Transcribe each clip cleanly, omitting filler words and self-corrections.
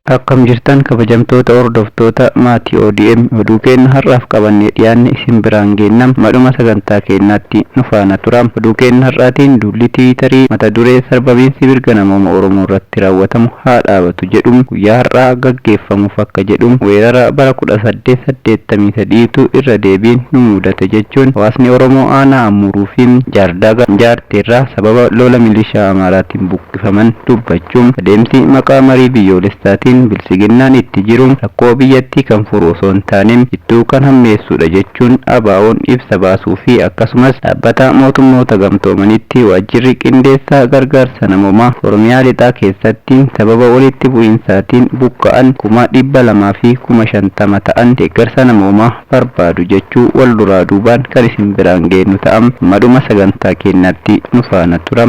Akkam jirtan kabajamtoota hordoftoota maatii ODM, oduu keenya har'aaf qabannee dhiyaanne isin biraan geenna. Madhuma sagantaa keenyaatti nu faana tura. Oduu keenya har'aatiin duulli Tiwiitarii mata duree sarbamiinsi mirga namooma Oromoo irratti raawwatamu haa dhaabatu jedhu guyyaa har'aa gaggeeffamuuf akka jedhu, weerara bara 1883tu irra deebiin nu mudate jechuun hawaasni Oromoo aanaa Amuruu fi Jaardaga Jaarteerraa sababa lola milishaa Amaaraatiin buqqifaman dubbachuun, adeemsi maqaa marii biyyoolessaatiin Biltsiginnaan itti jiru rakkoo biyyattii kan furu osoo hin taane ittuu kan hammeessudha jechuun ABO'n ibsa baasuu fi akkasumas dhaabbata mootummoota gamtoomanitti waajjirri qindeessaa gargaarsa namoomaa Oromiyaa lixaa keessatti sababa walitti bu'iinsaatiin buqqa'an 250,000 ta'an deeggarsa namoomaa barbaadu jechuu wal duraa duubaan kan isin biraan geenyu ta'am. Madhuma sagantaa keenyaatti nu faana tura.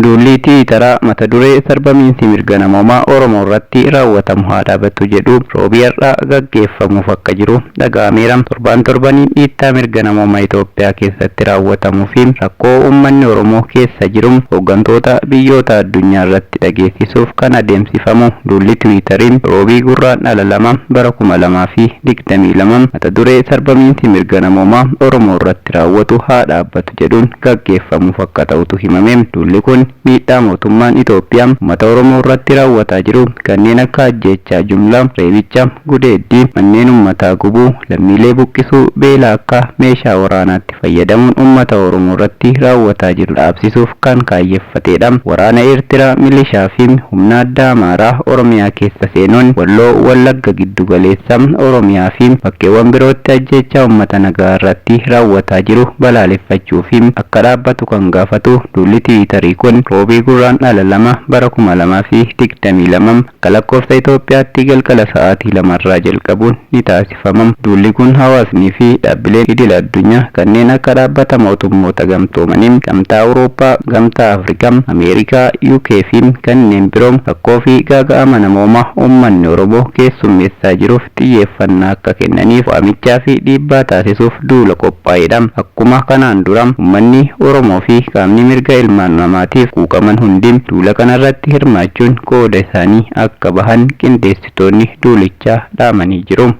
Duulli Tiwiitaraa mata duree sarbamiinsi mirga namoomaa Oromoo irratti raawwatamu haa dhaabatu jedhu roobii har'aa gaggeeffamuuf akka jiru dhaga'ameera. Torbaan torbaniin dhiittaa mirga namoomaa Itoophiyaa keessatti raawwatamuu fi rakkoo uummanni Oromoo keessa jiru hooggantoota biyyoota addunyaa irratti dhageessisuuf kan adeemsifamu duulli Tiwiitarii roobii Gurraandhala 2 bara 2022 mata duree sarbamiinsi mirga namoomaa Oromoo irratti raawwatu haa dhaabbatu jedhuun gaggeeffamuuf akka ta'utu himame. Duulli kun miidhaa mootummaan Itoophiyaa uummata Oromoo irratti raawwataa jiru kanneen akka ajjeechaa jumlaa, reebicha, gudeeddii, manneen uummataa gubuu, lammiilee buqqisuu, beela akka meeshaa waraanaatti fayyadamuun uummata Oromoo irratti raawwataa jiru dhaabsisuuf kan kaayyeffatedha. Waraana Eertiraa, milishaa fi humna addaa Amaaraa Oromiyaa keessa seenuun Walloo, Wallagga, giddu galeessa Oromiyaa fi bakkeewwan birootti ajjeechaa uummata nagaa irratti raawwataa jiru balaaleffachuu fi akka dhaabbatu kan gaafatu duulli Tiwiitarii kun roobii Gurraandhala 2 bara 2022 akka lakkoofsa Itoophiyaatti galgala sa'aatii 2rraa jalqabuun ni taasifama. Duulli kun hawaasnii fi dhaabbileen idil addunyaa kanneen akka dhaabbata mootummoota gamtoomanii, Gamtaa Awurooppaa, Gamtaa Afrikaa, Ameerikaa, UK fi kanneen biroo rakkoo fi gaaga'ama namoomaa uummanni Oromoo keessummeessaa jiruuf xiyyeeffannaa akka kennaniif waamichaa fi dhiibbaa taasisuuf duula qophaa'edha. Akkuma kanaan dura uummanni Oromoo fi qaamni mirga ilmaan namaatiif quuqaman hundi duula kanarratti hirmaachuun qooda isaanii akka bahan qindeessitoonni duulichaa dhaamanii jiru.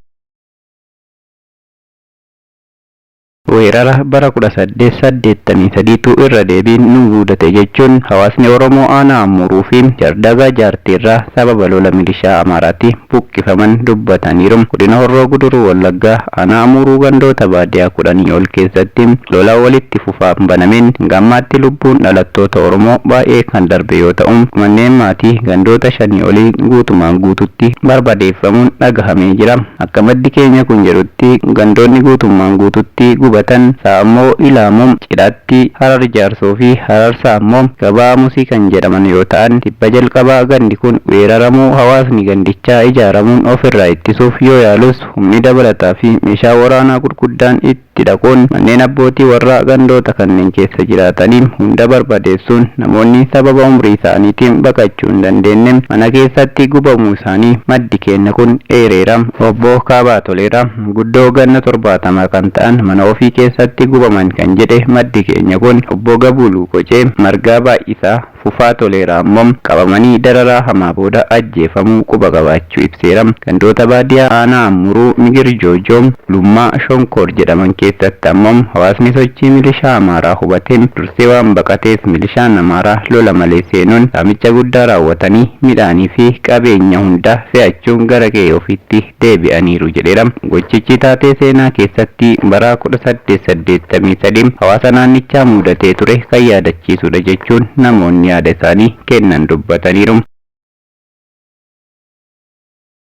Weerara bara 1883tu irra deebiin nu mudate jechuun hawaasni Oromoo aanaa Amuruu fi Jaardagaa Jaarteerraa sababa lola milishaa Amaaraatti buqqifaman dubbataniiru. Godina Horroo Guduruu Wallaggaa aanaa Amuruu gandoota baadiyyaa 10 ol keessatti lola walitti fufaan banameen hanga ammaatti lubbuun dhalattoota Oromoo baay'ee kan darbe yoo ta'u, manneen maatii gandoota 5 olii guutumaan guututti barbadeeffamuun dhagahamee jira. Akka maddi keenya kun jedhutti gandoonni guutummaan guututti gubatan Saammoo Ilaamoo, Cidhaatti, Harar Jaarsoo fi Harar Saammoo gabaa Musii kan jedhaman yoo ta'an, tibba jalqabaa gandi kun weeraramuu hawaasni gandichaa ijaaramuun ofirraa ittisuuf yoo yaalus humni dabalataa fi meeshaa waraanaa gurguddaan itti dhaquun manneen abbootii warraa gandoota kanneen keessa jiraatanii hunda barbadeessuun namoonni sababa umrii isaaniitiin baqachuu hin dandeenye mana keessatti gubamuu isaanii maddi keenya kun eereera. Obbo Kaabaa Toleeraa guddoo ganna 70 kan ta'an mana ofii keessatti gubaman kan jedhe maddi keenya kun, Obbo Gabuuluu Qocee, Margaa Baay'isaa, Fufaa Toleeraa ammoo qabamanii dararaa hamaa booda ajjeefamuu quba qabaachuu ibseera. Gandoota baadiyyaa aanaa Amuruu, Migir Joojoo, Lummaa, Shonkoor jedhaman keessatti ammoo hawaasni sochii milishaa Amaaraa hubatee dursee waan baqateef milishaan Amaaraa lola malee seenuun saamicha guddaa raawwatanii midhaanii fi qabeenya hunda fe'achuun gara qe'ee ofiitti deebi'aniiru jedheera. Gochichi taatee seenaa keessatti bara 1883 hawaasa naannichaa mudatee ture kan yaadachiisudha jechuun namoonni yaada isaanii kennan dubbataniiru.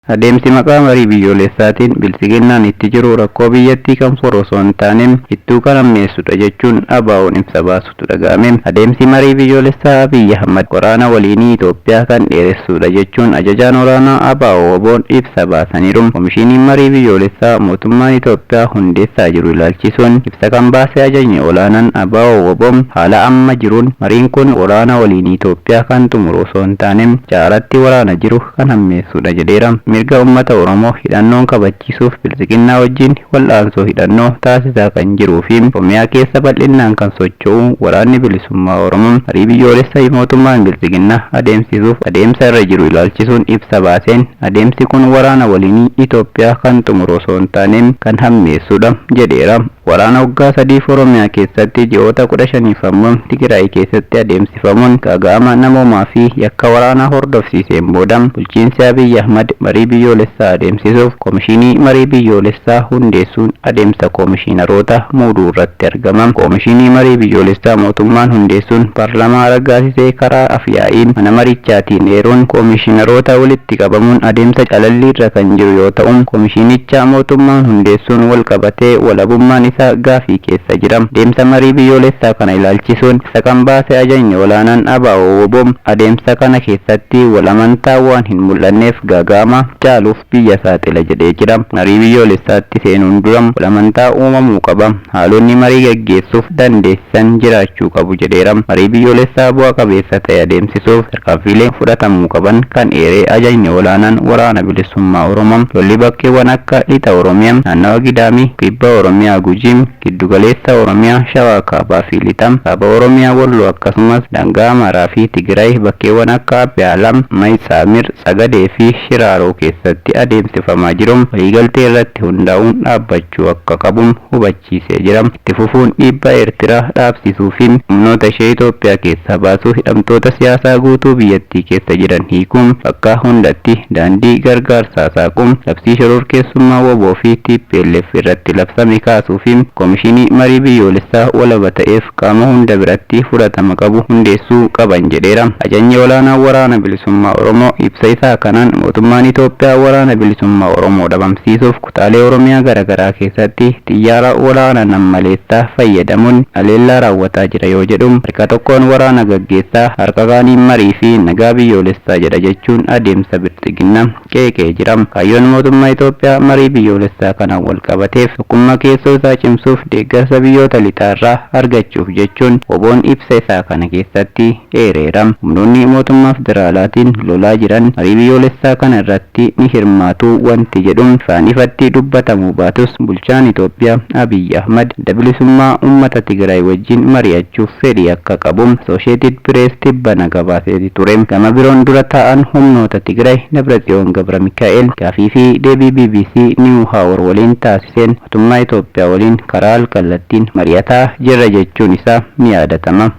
Adeemsi maqaa marii biyyoolessaatiin Biltsiginnaan itti jiru rakkoo biyyattii kan furu osoo hin taane ittuu kan hammeessudha jechuun ABO'n ibsa baasutu dhaga'ame. Adeemsi marii biyyoolessaa Abiy Ahmad waraana waliinii Itoophiyaa kan dheeressudha jechuun ajajaan olaanaa ABO WBO'n ibsa baasaniiru. Komishiniin marii biyyoolessaa mootummaan Itoophiyaa hundeessaa jiru ilaalchisuun ibsa kan baase ajajni olaanaan ABO WBO'n haala amma jiruun mariin kun waraana waliinii Itoophiyaa kan xumuru osoo hin taane caalatti waraana jiru kan hammeessudha jedheera. Mirga uummata Oromoo hidhannoon kabachiisuuf Biltsiginnaa wajjin wal'aansoo hidhannoo taasisaa kan jiruu fi Oromiyaa keessa bal'inaan kan socho'u waraanni bilisummaa Oromoo marii biyyoolessaa mootummaan Biltsiginnaa adeemsisuuf adeemsa irra jiru ilaalchisuun ibsa baaseen adeemsi kun waraana waliinii Itoophiyaa kan xumuru osoo hin taane kan hammeessudha jedheera. Waraana waggaa sadiif Oromiyaa keessatti ji'oota 15 ammoo Tigraay keessatti adeemsifamuun gaaga'ama namoomaa fi yakka waraanaa hordofsiiseen booda bulchiinsi Abiy Ahmad marii biyyoolessaa adeemsisuuf komishinii marii biyyoolessaa hundeessuun adeemsa komishinaroota muuduu irratti argama. Komishinii marii biyyoolessaa mootummaan hundeessuun paarlaamaa raggaasisee karaa afyaa'iin mana marichaatiin eeruun komishinaroota walitti qabamuun adeemsa calallii irra kan jiru yoo ta'u, komishinicha mootummaan hundeessuun wal qabatee walabummaan isaa gaafii keessa jira. Adeemsa marii biyyoolessaa kana ilaalchisuun isa kan baase ajajni olaanaan ABO WBO adeemsa kana keessatti wal amantaa waan hin mul'anneef gaaga'ama caaluuf biyya saaxila jedhee jira. Marii biyyoolessaatti seenuun dura wal amantaa uumamuu qaba. Haalonni marii gaggeessuuf dandeessisan jiraachuu qabu jedheera. Marii biyyoolessaa bu'a qabeessa ta'e adeemsisuuf tarkaanfiilee fudhatamuu qaban kan eeree ajajni olaanaan waraana bilisummaa Oromoo lolli bakkeewwan akka lixa Oromiyaa, naannawa Gidaamii, kibba Oromiyaa Gujii, giddugaleessa Oromiyaa, Shawaa Kaabaa fi Lixa, Kaaba Oromiyaa Walloo akkasumas daangaa Amaaraa fi Tigraay bakkeewwan akka Abiyaalam, Maysaamir, Sagadee fi Shiraaroo keessatti adeemsifamaa jiru waliigaltee irratti hundaa'uun dhaabbachuu akka qabu hubachiisee jira. Itti fufuun dhiibbaa Eertiraa dhaabsisuu fi humnoota ishee Itoophiyaa keessaa baasuu, hidhamtoota siyaasaa guutuu biyyattii keessa jiran hiikuun, bakka hundatti daandii gargaarsaa saaquun, labsii shororkeessummaa WBO fi TPLF irratti labsame kaasuu fi komishinii marii biyyoolessaa walaba ta'eef qaama hunda biratti fudhatama qabu hundeessuu qaban jedheera. Ajajni olaanaa waraana bilisummaa Oromoo ibsa isaa kanaan mootummaan Itoophiyaa waraana bilisummaa Oromoo dhabamsiisuuf kutaalee Oromiyaa garaagaraa keessatti xiyyaara waraana nammaleessaa fayyadamuun haleellaa raawwataa jira yoo jedhu, harka tokkoon waraana gaggeessaa harka kaaniin marii fi nagaa biyyoolessaa jedha jechuun adeemsa Biltsiginnaa qeeqee jira. Kaayyoon mootummaa Itoophiyaa marii biyyoolessaa kanaan wal qabateef tokkummaa keessoo isaa cimsuuf deeggarsa biyyoota lixaarraa argachuuf jechuun WBO'n ibsa isaa kana keessatti eereera. Humnoonni mootummaa federaalaatiin lolaa jiran marii biyyoolessaa kana irratti ni hirmaatu wanti jedhu ifaan ifatti dubbatamuu baatus, bulchaan Itoophiyaa Abiy Ahmad adda bilisummaa uummata Tigraay wajjin mari'achuuf fedhii akka qabu Associated Press tibbana gabaaseeti ture. Gama biroon dura taa'an humnoota Tigraay Dabratsiyoon Gabra Mikaa'el gaafii fi deebii BBC New Hour waliin taasiseen mootummaa Itoophiyaa waliin karaa alkallattiin mari'ataa jirra jechuun isaa ni yaadatama.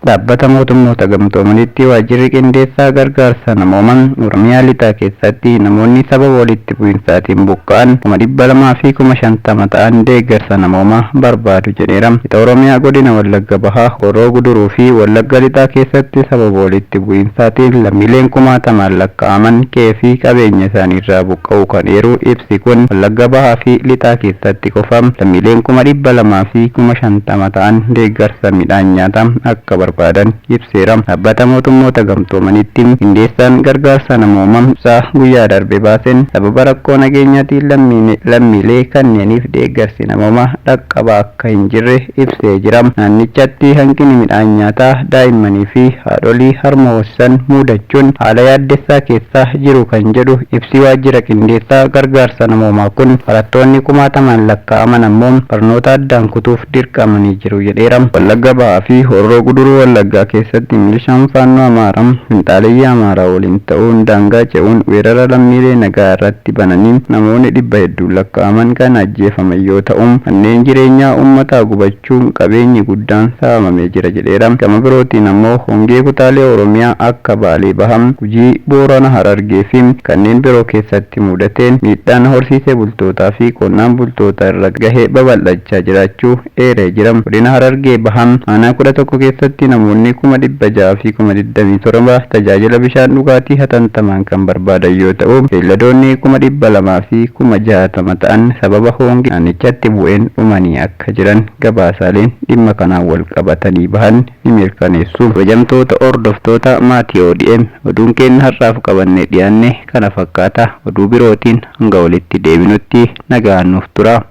Dhaabbata mootummoota gamtoomanitti waajjirri qindeessaa gargaarsa namoomaa Oromiyaa lixaa keessatti namoonni sababa walitti bu'insaatiin buqqa'an 250,000 ta'an deeggarsa namoomaa barbaadu jedheera. Lixa Oromiyaa godina Wallagga Bahaa, Horroo Guduruu fi Wallagga Lixaa keessatti sababa walitti bu'insaatiin lammiileen kumaatamaan lakkaa'aman qe'ee fi qabeenya isaaniirraa buqqa'uu kan eeru ibsi kun, Wallagga Bahaa fi Lixaa keessatti qofa lammiileen 250,000 ta'an deeggarsa midhaan nyaataa akka barbaadan ibseera. Dhaabbata mootummoota gamtoomanitti qindeessaan gargaarsa namoomaa ibsaa guyyaa darbe baaseen sababa rakkoo nageenyaatiin lammiilee kanneeniif deeggarsi namoomaa dhaqqabaa akka hin jirre ibsee jira. Naannichatti hanqinni midhaan nyaataa daa'immanii fi haadholii harma hoosisan mudachuun haala yaaddessaa keessa jiru kan jedhu ibsi waajjira qindeessaa gargaarsa namoomaa kun, barattoonni kumaatamaan lakkaa'aman ammoo barnoota addaan kutuuf dirqamanii jiru jedheera. Wallagga Bahaa fi Horroo Guduruu Wallaggaa keessatti milishaan faannoo Amaaraa finxaaleyyii Amaaraa waliin ta'uun daangaa ce'uun weerara lammiilee nagaa irratti bananii namoonni dhibba hedduun lakkaa'aman kan ajjeefaman yoo ta'u, manneen jireenyaa uummataa gubachuun qabeenyi guddaan saamamee jira jedheera. Gama birootiin ammoo hongee kutaalee Oromiyaa akka Baalee Bahaa, Gujii, Boorana, Harargee fi kanneen biroo keessatti mudateen miidhaan horsiisee bultootaa fi qonnaan bultoota irra gahee babal'achaa jiraachuu eeree jira. Godina Harargee Bahaa aanaa 11 keessatti keessatti namoonni 627,000 tajaajila bishaan dhugaatii hatantamaan kan barbaadan yoo ta'u, beelladoonni 260,000 ta'an sababa hoongee naannichatti bu'een dhumanii akka jiran gabaasaaleen dhimma kanaan wal qabatanii bahan ni mirkaneessu. Kabajamtoota hordoftoota maatii ODM, oduun keenya har'aaf qabannee dhiyaanne kana fakkaata. Oduu birootiin hanga walitti deebinutti nagaan nuuf tura.